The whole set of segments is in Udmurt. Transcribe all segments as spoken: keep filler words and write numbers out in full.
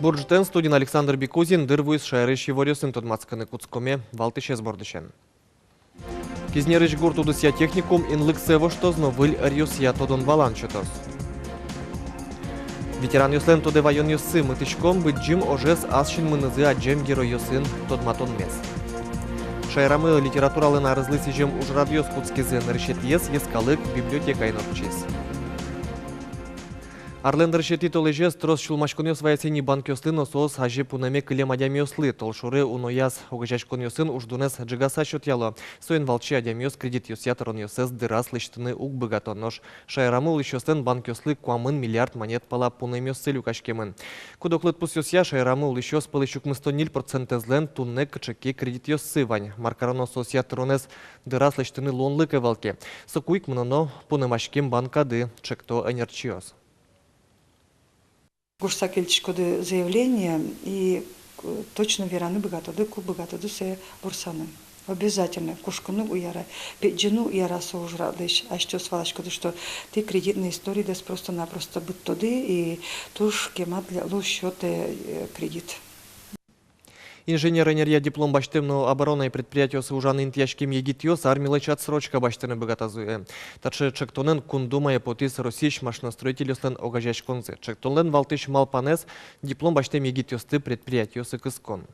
Бур ӝытэн! Студиын Александр Бекузин. Дыр вуиз шаерысь иворъёсын тодматскыны. Кутскомы валтӥсез бордысен. Кизнерысь гурт удысъя техникум инлыксэ воштоз но выль ӧръёсъя тодон-валан сётоз. Ветеранъёслэн тодэ ваёнъёссы. Мытӥськом Быдӟым ожез ас синмынызы адӟем геройёсын тодматонмес. Шаерамы литературалэн арезлы сӥзем ужрадъёс кутскизы. Нырысетӥез йӧскалык библиотекаын ортчиз. Арлэн нырысетӥ толэзез трос сюлмаськонъёс вайыса ини банкъёслы но соос азе пунэме кылем адямиослы. Толшоре унояз огазеяськонъёсын уждунэз ӝегаса сётъяло. Соин валче адямиос кредитъёсъя тыронъёссэс дыраз лэсьтыны уг быгато. Нош шаерамы улӥсьёслэн банкъёслы куамын миллиард манет пала пунэмъёссы люкаськемын. Куд-ог лыдпусъёсъя, шаерамы улӥсьёс пӧлысь укмыстон ньыль процентэзлэн туннэ кыӵе ке кредитъёссы вань. Мар кароно, соосъя тыронэз дыраз лэсьтыны луонлык ӧвӧл ке, соку ик мыноно пунэмаськем банкады, чекто ӧнерчиос. Гожтыса кельтӥськоды заявление и, э, точно вераны быгатоды, ку быгатоды сое ворсаны. Обязательно кошкыны уг яра, пегӟыны уг яра со ужрадлэсь. Асьтэос валаськоды, что тӥ кредитной историдэс просто-напросто быдтоды, и туж кема тӥляд луоз сётэ, э, кредит. Инженер ӧнеръя диплом басьтэм но оборонной предприятиосы ужаны интыяськем егитъёс армилэсь отсрочка басьтыны быгатозы. Таӵе чектонэн Кун Думае потӥз Россиысь машиностроительёслэн огазеяськонзы. Чектонлэн валтӥсь малпанэз — диплом басьтэм егитъёсты предприятиосы кыскон.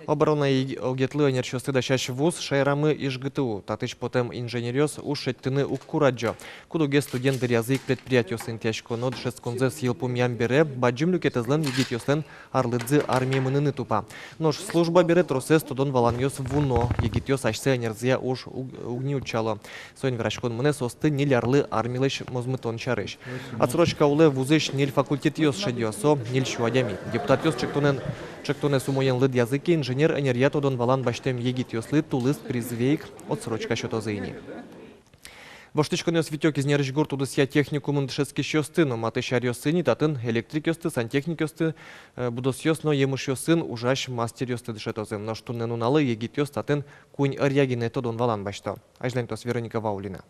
Оборонной ог-, огетлы ӧнерчиосты дасясь вуз шаерамы ИжГТУ. Татысь потэм инженеръёс уж шедьтыны уг курадӟо. Куд-огез студент дыръязы ик предприятиосын интыяськоно. Дышетсконзэс йылпумъям бере бадӟым люкетэзлэн егитъёслэн арлыдзы армие мыныны тупа. Нош служба бере тросэз тодон-валанъёс вуно. Егитъёс асьсэ ӧнерзыя уж уг-, уг ни утчало. Соин вераськон мынэ соосты ньыль арлы армилэсь мозмытон сярысь. Отсрочка улэ вузысь ньыль факультетъёс шедё, со ньыль сю адями. Депутатъёс чектонэн, чектонэз умоен лыдъязы ке, инженер ӧнеръя тодон-валан басьтэм егитъёслы тулыс призыве ик отсрочка сётозы ини. Воштӥськонъёс витё Кизнерысь гурт удысъя техникумын дышетскисьёсты но. Матысь аръёсы ини татын электрикъёсты, сантехникъёсты, э, будосъёс но емышъёсын ужась мастеръёсты дышетозы. Нош туннэ нуналлы егитъёс татын куинь ӧръя гинэ тодон-валан басьто. Азьланьтоз Вероника Ваулина.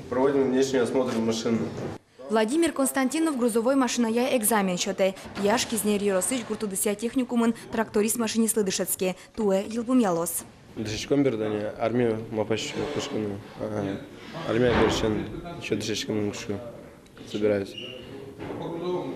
Проводим внешний осмотр машины. Владимир Константинов грузовой машиная экзамен сётэ. Пияш Кизнер ёросысь гурт удысъя техникумын тракторист-машинистлы дышетске. Туэ йылпумъялоз. Дышетском бере, тани армие малпасько кошкыны. Ага. Армия бере ещё дышетскыны кошко. Собираюсь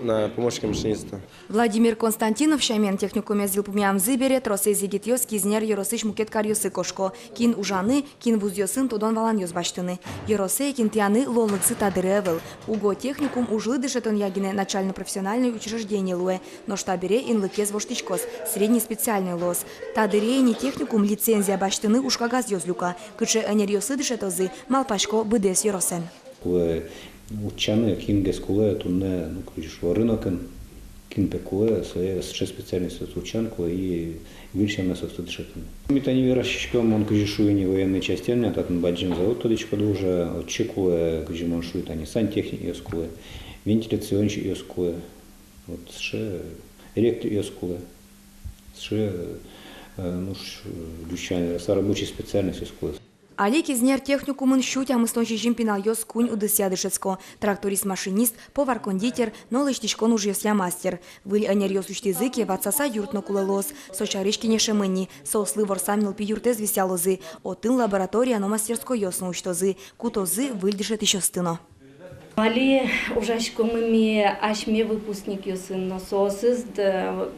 на помощника машиниста. Владимир Константинов сямен, техникумез йылпумъямзы бере тросэз егитъёс Кизнер ёросысь мукет каръёсы кошко: кин ужаны, кин вузъёсын тодон-валанъёс басьтыны. Ёросэ ик интыяны луонлыксы та дыре ӧвӧл. Уго техникум ужлы дышетонъя гинэ начально-профессиональной учреждение луэ. Нош табере инлыкез воштӥськоз, средней специальной луоз. Та дыре ини техникум лицензия басьтыны ужкагазъёс люка. Кыӵе ӧнеръёслы дышетозы, малпасько быдэс ёросэн. Кулэ утчаны, кин гес кулэ туннэ, ну, кызьы шуо, рынокын, кин пе кулэ, сое, сыӵе специальностьёсты утчан кулэ и выль сямен соосты дышетыны. Ми тани вераськиськом, мон кызьы шуи ини, военной частьын, татын бадӟым завод, тодӥськоды, уже, отчы кулэ, кызьы мон шуи, тани сантехникъёс кулэ, вентиляционщикъёс кулэ, вот, сыӵе электрикъёс кулэ, сыӵе, э, ну, ш-, ӟуч сямен вераса, рабочий специальностьёс кулэ. Али Кизнер техникумын сю тямыстон сизьым пиналъёс куинь удысъя дышетско: тракторист-машинист, повар-кондитер но лэсьтӥськон ужъёсъя мастер. Выль ӧнеръёс усьтӥзы ке, ватсаса юрт но кулэ луоз. Со сярысь кенешемын ни. Соослы ворсам нылпи юртэз висъялозы. Отын лаборатория но мастерскойёс но усьтозы, кутозы выль дышетӥсьёсты но. Али ужаськомы ми асьме выпускникъёсын но, соосыз д-,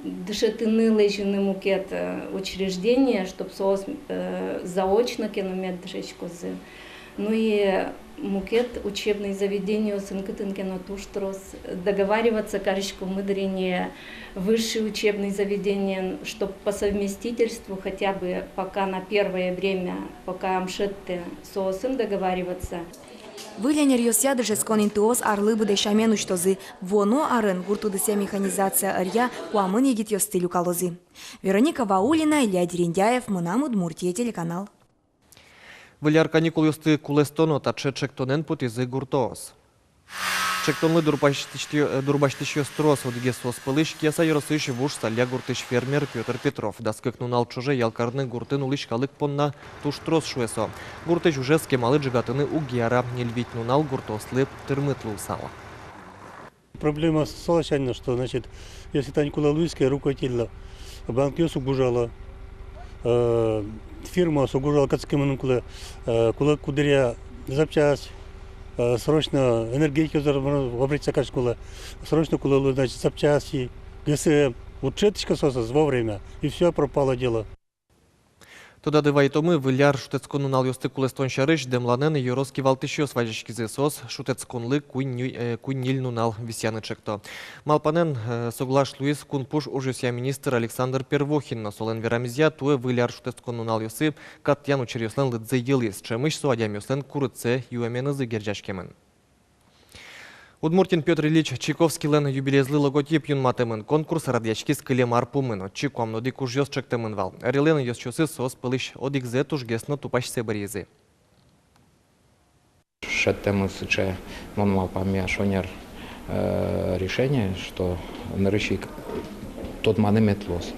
дышетыны лэзьыны мукет, э, учреждение, чтоб соос, э, заочно ке но мед дышетскозы. Ну и мукет учебной заведениосын, кытын ке но туж трос, договариваться кариськомы дыр ини высший учебный заведениен, чтоб по совместительству хотя бы пока на первое время, пока ӧм шедьтэ, соосын договариваться. Выль ӧнеръёсъя дышетскон интыос арлы быдэ сямен усьтозы. Вуоно арын гурт удысъя механизация ӧръя куамын егитъёсты люкалозы. Вероника Ваулина, Илья Дерендяев, «Мынам Удмуртие» телеканал. Выль ар каникулъёсты кулэстоно. Таӵе чектонэн потӥзы гуртоос. Чектонлы дурбасьтӥсь-, э, дурбасьтӥсьёс трос. Одӥгез соос пӧлысь — Кияса ёросысь Вуж Салля гуртысь фермер Пётр Петров. Дас кык нунал ӵоже ял карны гуртын улӥсь калык понна туж трос, шуэ со. Гуртысь ужез кемалы ӝегатыны уг яра. Ньыль-вить нунал гуртоослы тырмыт луысал. Проблема со ласянь но, что, значит, если тань кулэ луиз ке руководительлы, банкъёс уг ужало, э, фирмаос уг ужало, кытчы ке мыным кулэ, э, кулэ куддыръя запчасть, э, срочно энергетикаос доры обратиться карыны кулэ, срочно кулэ луэ, значит, запчасти, ГСМ, вот шедьтӥсько соосыз вовремя, и всё, пропало дело. Тодады вайытомы, Выль ар шутэтскон нуналъёсты кулэстон сярысь дэмланэн ёрос кивалтӥсьёс вазиськизы. Соос шутэтсконлы куинь ню-, э, куинь-ньыль нунал висъяны чекто. Малпанэн, э, соглаш луиз кун пуш ужъёсъя министр Александр Первухин но. Солэн верамезъя, туэ Выль ар шутэтскон нуналъёсы кат тӥян учыръёслэн лыдзы йылӥз. Ӵемысь со адямиослэн курытсэ юэменызы герӟаськемын. Удмуртиын Пётр Ильич Чайковскийлэн юбилейезлы логотип юнматэмын. Конкурс радъяськиз кылем ар пумын. Отчы куамын одӥг ужъёс чектэмын вал. Ӧрилэн ёзчиосыз соос пӧлысь одӥгзэ тужгес но тупасьсэ быръизы. Шедьтэмын сыӵе, мон малпамъя, шонер, э, решение, что нырысь ик тодманы мед луоз.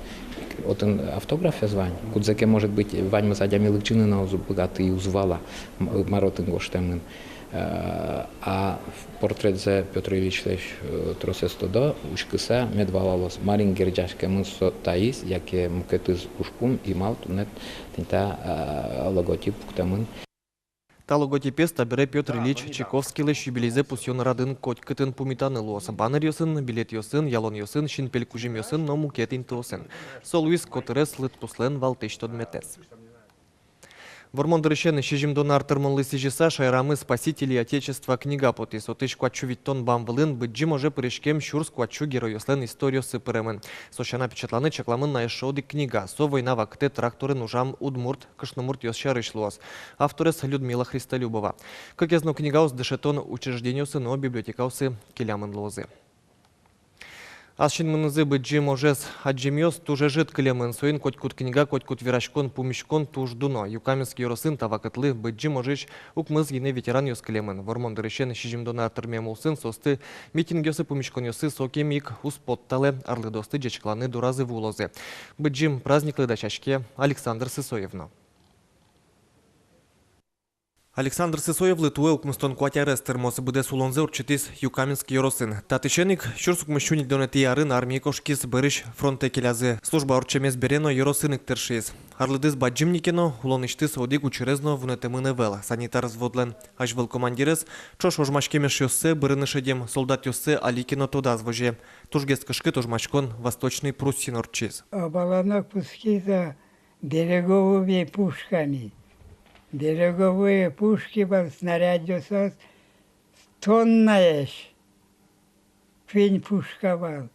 Отын автографез вань. Кудзэ ке, может быть, ваньмыз адями лыдӟыны но уз быгаты, уз вала, м-, мар отын гожтэмын. Э, а портретсэ Пётр Ильичлэсь, э, тросэз тодо, учкыса мед валалоз, марин герӟаськемын со таиз, яке мукетыз ужпум, и малы туннэ тӥни та, э, логотип пуктэмын. Та логотипез табере Пётр Ильич Чайковскийлэсь юбилейзэ пусъён радын котькытын пумитаны луоз: баннеръёсын, билетъёсын, ялонъёсын, синпель кузьымъёсын но мукет интыосын. Со луиз котырес лыдпуслэн валтӥсь тодметэз. Вормон дырысен сизьымдон ар тырмонлы сӥзьыса шаерамы «Спасители Отечества» книга потӥз. Отысь куать сю витьтон бам вылын Быдӟым оже пыриськем сюрс куать сю геройёслэн историоссы пыремын. Со сяна печатьланы чакламын на эшшо одӥг книга. Со война вакытэ тракторын ужам удмурт кышномуртъёс сярысь луоз. Авторез Людмила Христолюбова. Кыкез но книгаос дышетон учреждениосы но библиотекаосы келямын луозы. Ас синмынызы Быдӟым ожез адӟемъёс туж ӧжыт кылемын. Соин котькуд книга, котькуд вераськон, пумиськон туж дуно. Юкаменск ёросын та вакытлы Быдӟым ожысь укмыс гинэ ветеранъёс кылемын. Вормон дырысен сизьымдон ар тырмем улсын соосты митингъёсы, пумиськонъёсы сокем ик уз потталэ, арлыдоосты ӟечкыланы доразы вуылозы. Быдӟым праздниклы дасяське Александр Сысоев но. Александр Сысоевлы туэ укмыстон куать арес тырмоз. Быдэс улонзэ ортчытӥз Юкаменск ёросын. Татысен ик сюрс укмыс сю ньыльдонэтӥ арын армие кошкиз, бӧрысь фронтэ келязы. Служба ортчемез бере но ёросын ик тыршиз. Арлыдыз бадӟым ни ке но, улонысьтыз одӥг учырез но вунэтэмын ӧвӧл. Санитар взводлэн азьвыл командирез ӵош ожмаськем эшъёссэ бырыны шедем солдатъёссэ али ке но тодаз возе. Тужгес кышкыт ожмаськон Восточной Пруссиын ортчиз. Оболонок пускиз-а, береговые пушками. Береговые пушки вал, снарядъёсыз тоннаесь куинь пушка вал.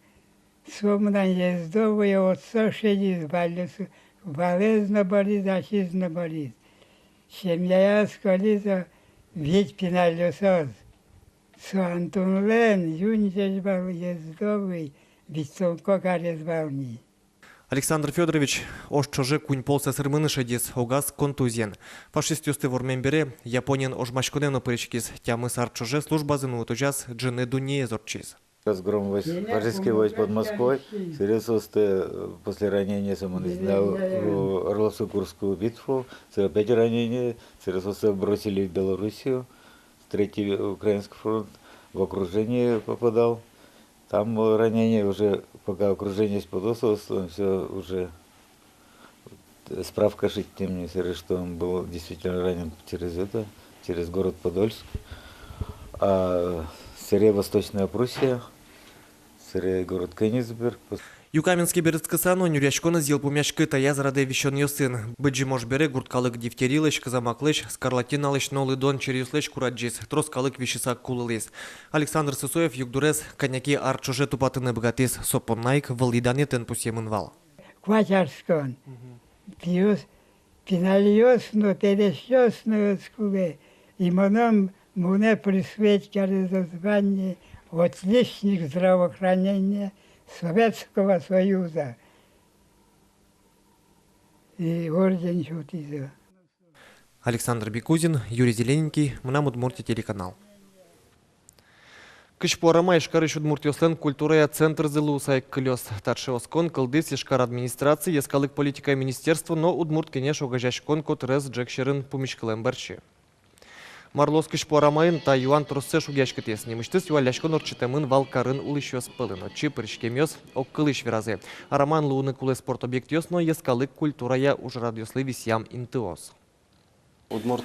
Со мынам ездовые отчы шедиз, валъёсы, валэз но бӧриз, ачиз но бӧриз. Семьяяз кылиз-а, вить пиналъёсыз. Со Антонлэн юнзэсь вал ездовый, витьтон кык арес вал ни. Александр Фёдорович ож ӵоже куинь пол сӧсырмыны шедиз, огаз контузиен. Фашистъёсты вормем бере Япониын ожмаськонэ но пыриськиз. Тямыс ар ӵоже службазэ нуытозяз ӝыны дуннеез ортчиз. Разгром войск, фашистских войск под Москвой, собере соосты, э, после ранения, самоназнал, э, Орловско-Курскую битву, собере опять ранение, собере соосты бросили в Белоруссию, Третий Украинский фронт, в окружение попадал. Там было ранение, уже пока окружение спасло, всё уже, э, справка шедьтӥм ни, собере, что он был действительно ранен через это, через город Подольск. А собере Восточная Пруссия, собере город Кёнигсберг. Юкаменске берытскыса но нюръяськонэз йылпумъяське таяз радэ висёнъёсын. Быдӟым ож бере гурт калык дифтериялэсь, кызамаклэсь, скарлатиналэсь но лыдон черъёслэсь курадӟиз. Трос калык висьыса кулылӥз. Александр Сысоев югдурез кӧня ке ар ӵоже тупатыны быгатӥз, со понна ик вылӥ данъетэн пусъемын вал. Куать арскон. Пиос, пиналъёс но, пересьёс но ӧз кулэ. И мыным, монэ присвоить каризы звание «Отличник здравоохранения Советского Союза». И орден сётӥзы. Александр Бекузин, Юрий Зелененький, «Мынам Удмуртие» телеканал. Кызьпу арама Ижкарысь удмуртъёслэн культурая центрзы луыса ик кылёз. Таӵе оскон кылдӥз Ижкар администраци, йӧскалык политикая министерство но «Удмурт кенеш» огазеяськон котырес ӝӧк сьӧрын пумиськылэм бӧрсьы. Марлы оскись пу арамаын, та юан троссэ шугъяськытӥз. Нимысьтыз юалляськон ортчытэмын вал карын улӥсьёс пӧлын. Отчы пыриськемъёс огкылысь веразы: арамаын луыны кулэ спорт объектъёс но йӧскалык культурая ужрадъёслы висъям интыос. Удмурт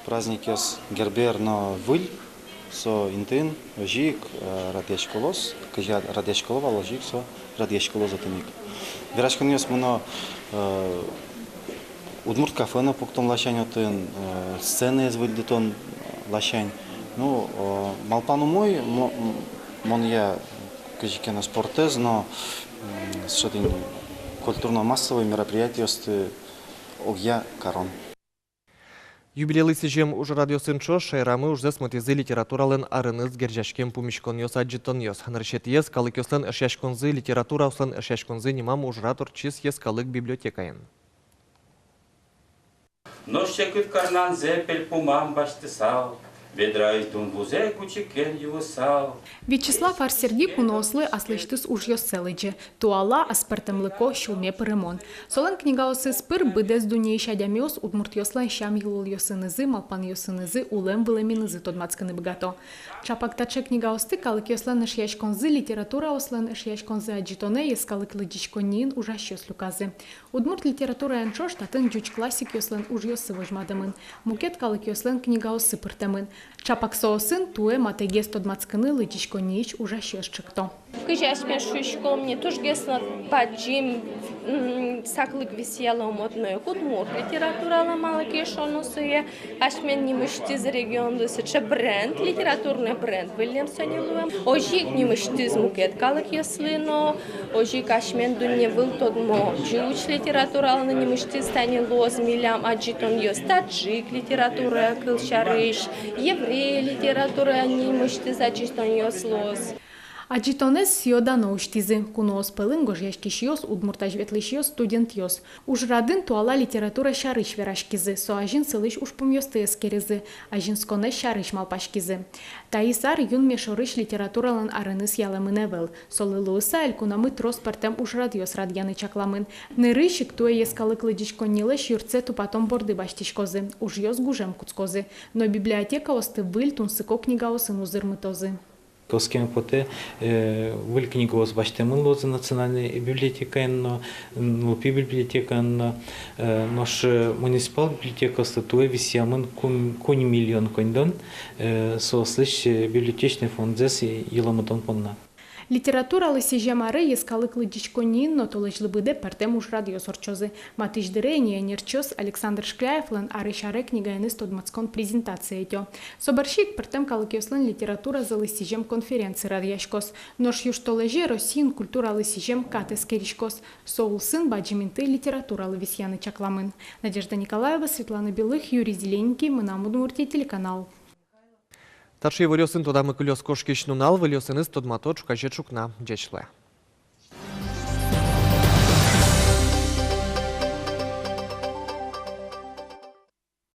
праздникъёс Гербер но Выль, со интыын озьы ик, э, радъяськылоз, кызьы радъяськыло вал, озьы ик со радъяськылоз отын ик. Вераськонъёс мыно, э, удмурт кафе но пуктон ласянь отын, э, сценаез выльдытон ласянь. Ну, э, малпан умой, мо-, м-, монъя кызьы ке но спортэз но, м, сыӵе тӥни культурно-массовой мероприятиосты огъя карон. Юбилейлы сӥзем ужрадъёсын ӵош шаерамы ужзэс мытӥзы литературалэн арыныз герӟаськем пумиськонъёс, адӟытонъёс. Нырысетӥез «Калыкъёслэн эшъяськонзы, литератураослэн эшъяськонзы» нимам ужрад ортчиз йӧскалык библиотекаын. Нош секыт карнанзэ пельпумам басьтысал, ведраысь дун вузэ кучыкен юысал. Вячеслав Ар-Серги куноослы аслэсьтыз ужъёссэ лыдӟе. Туала, аспӧртэмлыко, сюлме пырымон. Солэн книгаосыз пыр быдэс дуннеысь адямиос удмуртъёслэн сям-йылолъёсынызы, малпанъёсынызы, улэм-вылэменызы тодматскыны быгато. Чапак таӵе книгаосты «Калыкъёслэн эшъяськонзы, литератураослэн эшъяськонзы» адӟытонэ йӧскалык лыдӟиськонниын ужасьёс люказы. Удмурт литератураен ӵош татын ӟуч классикъёслэн ужъёссы возьматэмын, мукет калыкъёслэн книгаоссы пыртэмын. Чапак соосын туэ матэгес тодматскыны лыдӟиськонниысь ужасьёс ӵекто. Кызьы асьме шуиськом ни, тужгес но бадӟым, м, саклык висъялом одно ик удмурт литературалы, малы ке шуоно сое асьмелэн нимысьтыз регионлы сыӵе бренд, литературной бренд выллем со ни луэм. Озьы ик нимысьтыз мукет калыкъёслы но, озьы ик асьмелэн дунне вылын тодмо ӟуч литературалы но нимысьтыз тани луоз милям адӟытонъёс, таджик литературая кылсярысь, еврей литературая нимысьтыз адӟытонъёс луоз. Адӟытонэз сӥё-дано усьтӥзы. Куноос пӧлын гожъяськисьёс, удмурт азьветлӥсьёс, студентъёс. Ужрадын туала литература сярысь вераськизы, со азьын сылӥсь ужпумъёсты эскеризы, азинсконэз сярысь малпаськизы. Таиз ар юнме шорысь литературалэн арыныз ялэмын ӧвӧл. Солы луыса элькунамы трос пӧртэм ужрадъёс радъяны чакламын. Нырысь ик туэ йӧскалык лыдӟиськоннилэсь юртсэ тупатон борды басьтӥськозы, ужъёс гужем кутскозы. Но библиотекаосты выль тунсыко книгаосын узырмытозы. Оскеме потэ, э, выль книгаос басьтэмын луозы Национальной библиотекаын но, м, нылпи библиотекаын но, э, нош, э, муниципал библиотекаосты туэ висъямын куинь, куинь миллион коньдон, э, соослэсь, э, библиотечной фондзэс йыломытон понна. Литературалы сӥзем аре йӧскалык лыдӟиськонниын но толэзьлы быдэ пӧртэм ужрадъёс ортчозы. Матысь дыре ини ӧнерчиос Александр Шкляевлэн арысь аре книгаеныз тодматскон презентация ӧтё. Со бӧрсьы ик пӧртэм калыкъёслэн литературазылы сӥзем конференция радъяськоз. Нош южтолэзе Россиын культуралы сӥзем кат эскериськоз. Со улсын бадӟым инты литературалы висъяны чакламын. Надежда Николаева, Светлана Белых, Юрий Зелененький, «Мынам Удмуртие» телеканал. Таӵе иворъёсын тодамы кылёз кошкись нунал. Выльёсыныз тодмато ӵуказе ӵукна. Ӟеч луэ.